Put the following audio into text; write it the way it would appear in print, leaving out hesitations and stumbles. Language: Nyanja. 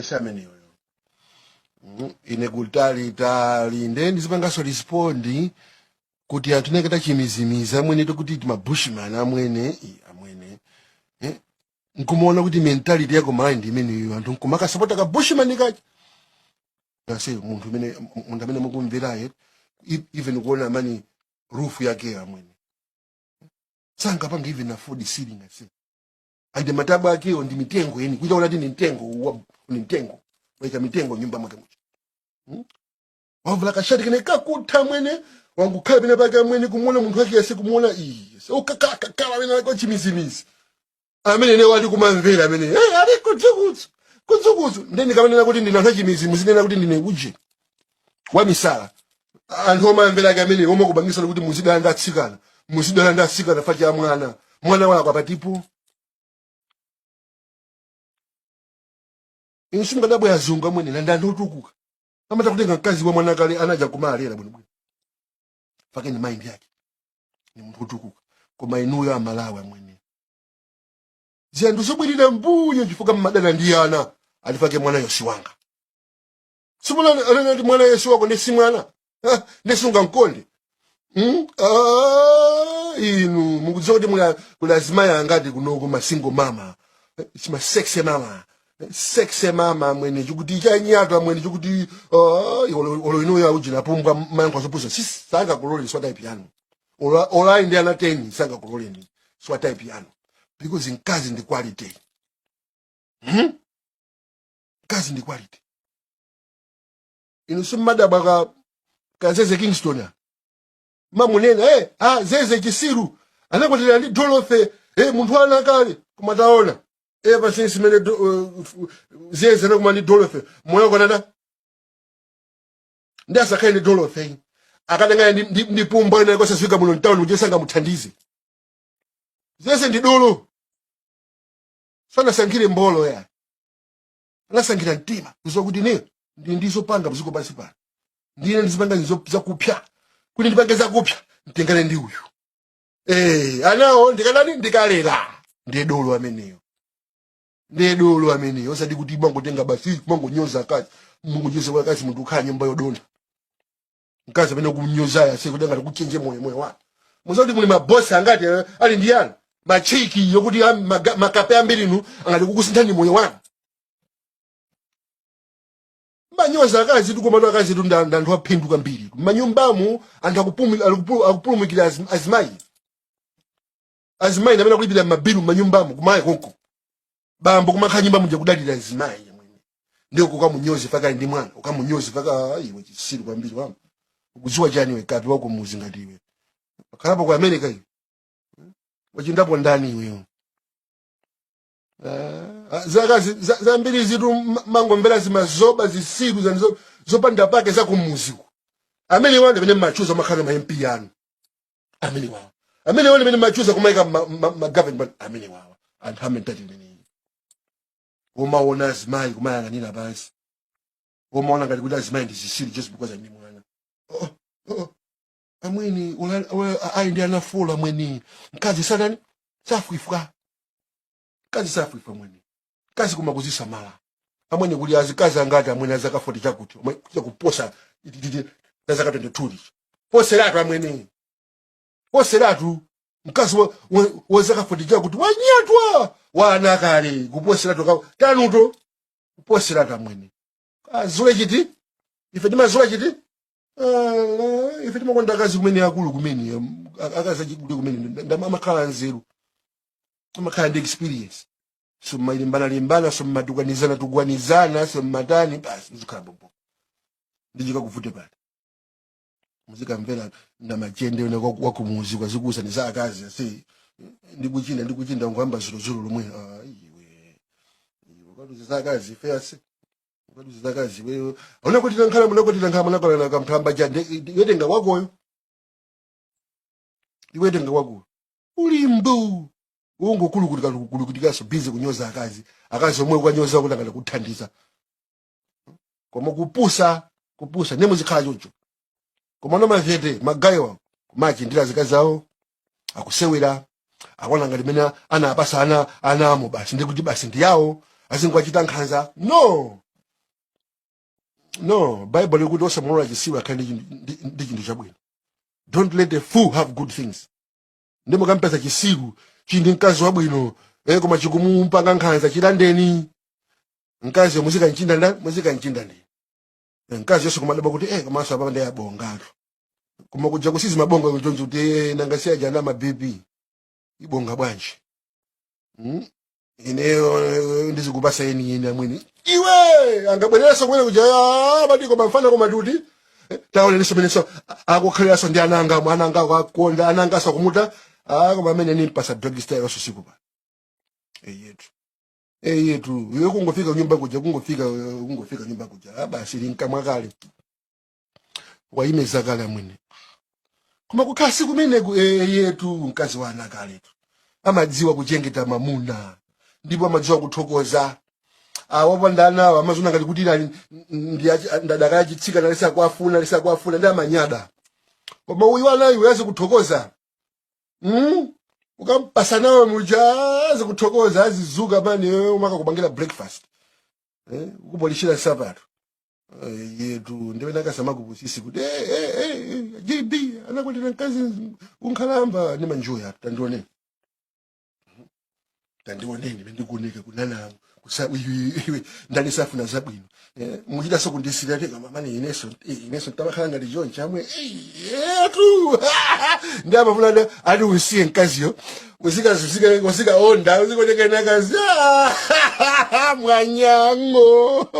Si ameneyo. Ine kutali tali nde ndizipanganso respond kuti anthu neke tachimizimizi amwene, tokuti tima bushman amwene, amwene, eh? Nkumaona kuti mentality yako Malawi ndi imeneyo, anthu nkumakasapota ka bushman kachi ase. Munthu amene mukumveraye, even kuona mani roof yake amwene, sangapanga even afford ceiling ase. And matabwa akeyo ndi mitengo yeni kuita kuti ni mtengo ni mtengo, waika mitengo nyumba mwake mucha. Wavula kashati kene kakutha mwene, wangukhala pene pake amwene, kumuona munthu wake yase, kumuona iyi ukakakakala wena wake wachimizimizi amene ne wali kumamvera amene, hey, ali kudzukudzu kudzukudzu. Ndeni kamanena kuti ndine anthu achimizi, muzinena kuti ndine uje wamisala. Anthu omamvera ake amene omwe kubangisana kuti muzidala ndi atsikana, muzidala ndi atsikana facha ya mwana, mwana wako apatipo. Inu simungadabwe, azungu amwene nandi anthu otukuka amata kutenga mkazi wa mwana kale anaja kumalera bwinobwino, fake ni mind yake ni munthu otukuka. Koma inuyo Amalawi amwene, zinthu zobwerera mbuyo chifukwa mmadana ndi ana alifake mwana yosi wanga. Simuna anati mwana yesu wako ndi si mwana. Ah, ndi sungamkonde. Ah, inu mukudziwa kuti mula kuli azimayi angati kunoko, ma single mama, chima sexy mama, sexy mama mwene, chikuti chanyato amwene, chikuti olo inuyo aujina pumbwa mayankho azopusa si sangakuloleni, swa type yanu. Olo ali ndi ana 10 sangakuloleni, swa type yanu, because mkazi ndi quality, Mkazi ndi quality. Inu simmadabwa ka kazeze Kingston a mamunena, ah, Zeze chisiru anakwatira ndi Dorothy, munthu ana kale. Koma taona ever since mene Zeze anakumana ndi Dorothy, moyo kanada ndi asakhale ndi Dorothy, akadangana ndi pumbwa ina kosazwika muno mtown kuti sangamuthandize. Zeze ndi dolo, sanasankhire mbolo ya, anasankhira mtima zokuti ne ndi ndizopanga mziko pansi pano, ndine ndizipanga zakupya, kuti ndipange zakupya mtengane ndi uyu, anawo ndikadani ndikalera. Ndiye dolo ameneyo, ndiye dolo ameneyo, osati kuti mangotenga basi mangonyoza akazi, mangonyoza akazi, munthu ukhala nyumba yodonda, mkazi amene kunyozayo ase kuti angati kuchenje moyo wake. Muzakuti muli mabosi angati, ali ndi ana machiki yokuti makape ambiri inu angati kukusinthani moyo wanu. Manyoza akazi tu, komatu akazi tu ndi anthu aphindu kwambiri manyumbamu. Anthu akupulumukira azimayi, azimayi ndamene akulipira mabilu manyumbamu kumayi konko. Bambo kumakhala nyumba muja kudalira azimayi mwene, ndiyo kukamunyoze paka ali ndi mwana, ukamunyoze paka. Ah, iwe chisiru kwambiri wamba, ukudziwa chani iwe kapi wako muzi ngati iwe wakhalapo ku America, iwe wachindapo ndani iweyo? Ah, zaka zambiri zitu mangomvera zimazoba zisiru zopanda pake zakumuziku. Amene wandi amene machuza makhala ma MP anu amene wawa, amene wandi amene machuza kumaika ma government amene wawa, anthu amentati imeneyi umaona azimayi kumayang'anira pansi, umaona ngati kuti azimayi ndi zisiru just because ali ndi mwana. Oh. Amweni ali ndi anafula amweni, mkazi sanani safwifwa, mkazi safwifwa mwene, mkazi kuma kuzisamala amwene. Kuli azikazi angati amwene azaka 40 chakuti omwe kucha kuposa za zaka 22 lichi poseratu amwene, poseratu mkazi wa zaka 40 chakuti wanyatwa wana kale kuposeratu tanuto kuposeratu amwene. Azule chiti ife timazula chiti. Ah, ife timakonda akazi kumene akulu kumene akazi achikulu kumene amakhala nzeru, amakhala ndi experience, sumalimbana limbana, sumatukanizana tukwanizana, summatani, basi muzikhala bobo. Ndichikakuvute pali muzikamvera na machende wena wakumuzi kwazikuza ni za akazi ase ndikuchinda ndikuchinda ngohamba zuluzulu lomwe. Ah, iwe iwe ukaduza za akazi ife ase ukaduza za akazi wewe unakwatira nkhala, munakwatira nkhala, munakwatira kamphamba cha iwe tenga wakoyo, iwe tenga wakoyo ulimbu ungokulukutika kulukutikaso busy kunyoza akazi, akazi omwe ukanyoza kuti angati kuthandiza, koma kupusa kupusa ne muzikhala choncho. Koma no mavyete magayiwa kumachindira zikazi zawo, akusewera, akuona ngati mene anapasa ana anamo basi ndikuti basi ndi yawo, azingwachita nkhanza. No, No, Bible likuti osamulola chisiru akhale ndi chinthu chabwino. Don't let the fool have good things. Ndi mukampeza chisiru chili ndi mkazi wabwino, koma chikumumpanga nkhanza, chilandeni mkazi, muzikamchinda nda muzikamchinda ndi mkazi yonse kumadaba kuti komanso apa ndi abongatu, koma kuja kusizi mabonga kuchoncho kuti nanga si aja ana ma BP ibonga bwanji? Ineyo ndizikupasa eni eni amwene iwe angabwereranso kumene kuja. "Ah, pati koma mfana koma tuti taonenso menenso akukhaliranso ndi ananga ananga akukonda ananga asakumuta. Ah, koma amene nimpasa dog style yonso siku pa eyetu eyetu iwe kungofika nyumba kuja, kungofika nyumba kuja, ah, basi linkamwa kale, waimeza kale amwene. Koma kukhala siku kumeneku yetu mkazi wa ana kaletu amadziwa kuchengeta mamuna ndipo amadziwa kuthokoza. Wopanda anawo amazona ngati kuti ali ndi ndadakayachitsika nalisakuafuna ndi amanyada, koma uyu anayo yazi kuthokoza. Ukampasa nawe muja azikuthokoza, azizuka mani umakakupangira breakfast, ukupolishira nsapato. Yetu ndimene akasamakupusisi kuti JB anakwatira mkazi unkhalamba ndi manjoya. Tandioneni, tandioneni mendikuoneka kunana kusa iwe ndani safuna zabwino? Muchitanso kundisira te kama mani ineso ineso ntamakhala ngati chonchi amwe yetu ndi amafuna ndi ati usiye mkaziyo usika usika usika onda usikuoneka nakazi mwanyango.